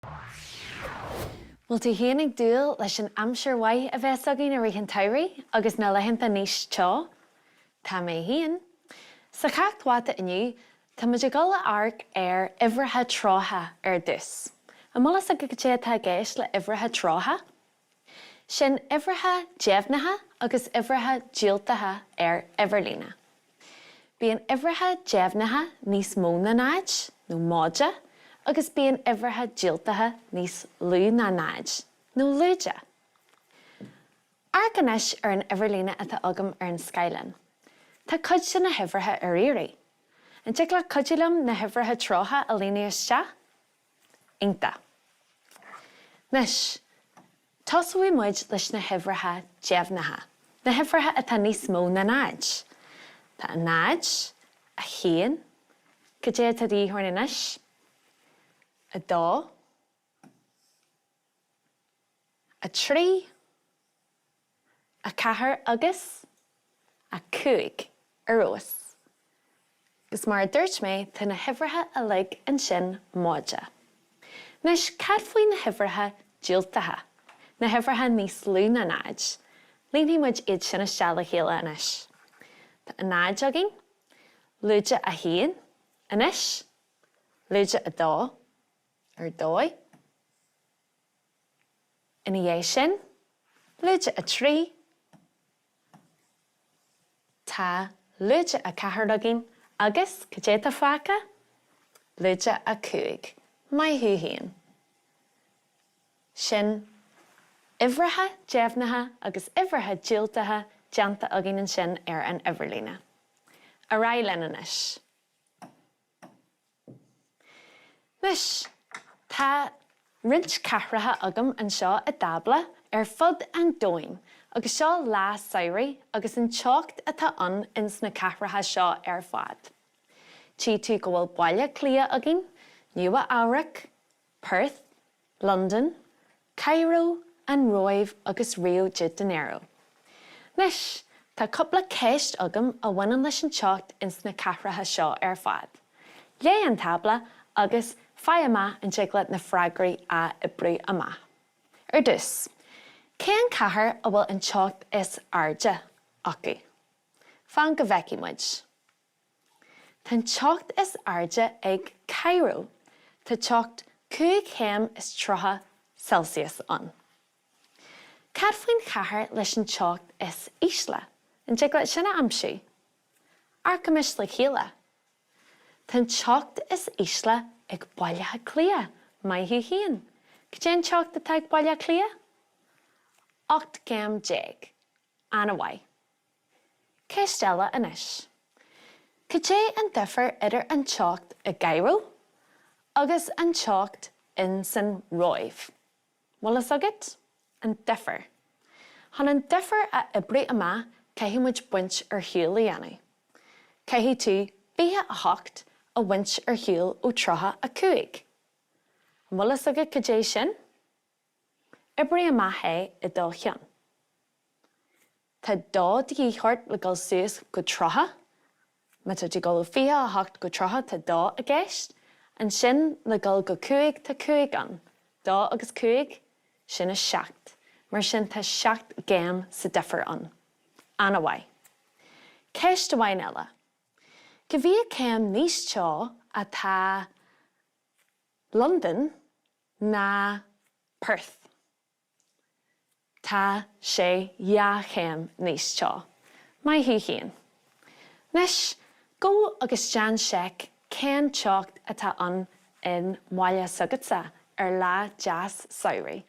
Bhfuil tú féin ag dúil leis an aimsir mhaith a bheas againn i rith an tsamhraidh agus na laethanta níos teo? Tá mé féin. Sa cheacht mhata inniu, tá muid ag dul a amharc ar uimhreacha treocha ar dtús. An bhfuil fhios agat cad é atá i gceist le uimhreacha treocha? Sin uimhreacha deimhnithe agus uimhreacha diúltacha ar uimhirlíne. Bíonn uimhreacha deimhnithe níos mó ná náid, nó móide, agus bíonn uimhreacha diúltacha níos lú ná náid, nó lúide. Amharc anois ar an uimhirlíne atá agam ar an scáileán. Tá cuid de na huimhreacha ar iarraidh. An dtig leat cuidiú liom na huimhreacha treocha a líonadh isteach? Iontach. Anois, tosóidh muid leis na huimhreacha deimhnithe, na huimhreacha atá níos mó ná náid. Tá 0, 1, cad é atá de dhíth orainn anois? 2, 3, 4 agus 5. Ar fheabhas. Agus mar a dúirt mé, tá na huimhreacha uilig ansin móide. Anois, cad faoi na huimhreacha diúltacha? Na huimhreacha níos lú ná náid? Líonfaidh muid iad sin isteach le chéile anois. Tá 0 againn, lúide 1, anois, lúide 2, ar dóigh. Ina dhiaidh sin, lúide 3, tá lúide 4 againn agus, cad é atá fágtha? Lúide 5. Maith thú féin. Sin uimhreacha deimhnithe agus uimhreacha diúltacha déanta againn ansin ar an uimhirlíne. Ar aghaidh linn anois. Anois, tá roinnt cathracha agam anseo i dtábla ar fud an domhain agus seo lá samhraidh agus an teocht atá ann ins na cathracha seo ar fad. Tchí tú go bhfuil Baile Átha Cliath againn, Nua Eabhrac, Perth, Londain, Cairo, an Róimh agus Rio de Janeiro. Anois, tá cúpla ceist agam a bhaineann leis an teocht ins na cathracha seo ar fad. Léigh an tábla agus faigh amach an dtig leat na freagraí a oibriú amach. Ar dtús, cén cathair a bhfuil an teocht is airde acu? Fan go bhfeicfidh muid. Tá an teocht is airde ag Cairo. Tá teocht 5 chéim is 30 Celsius ann. Cad faoin chathair leis an teocht is ísle? An dtig leat sin a aimsiú? Amharcaimis le chéile. Tá an teocht is ísle ag Baile Átha Cliath. Maith thú féin. Cad é an teocht atá ag Baile Átha Cliath? 18 gcéim. An-mhaith. Ceist eile anois. Cad é an difear idir an teocht i gCairo agus an teocht in san Róimh? Bhfuil fhios agat? An difear. Chun an difear a oibriú amach caithfidh muid baint ar shiúl a dhéanamh. Caithfidh tú 28 a bhaint ar shiúl ó 35. An bhfuil fhios agat cad é sin? Oibrigh amach é i do cheann. Tá dó de dhíth ort le dul suas go 30. Má tá tú ag dul ó 28 go 30 tá dó i gceist. Ansin le dul go 5 tá 5 ann. Dó agus 5, sin 7. Mar sin tá 7 gcéim sa difear ann. Ana-mhaith. Ceist amháin eile. Cá mhéad céim níos teo atá Londain ná Perth? Tá sé dhá chéim níos teo. Maith thú féin. Anois, gabh agus déan seic cén teocht atá ann i mbaile s'agatsa ar lá deas samhraidh.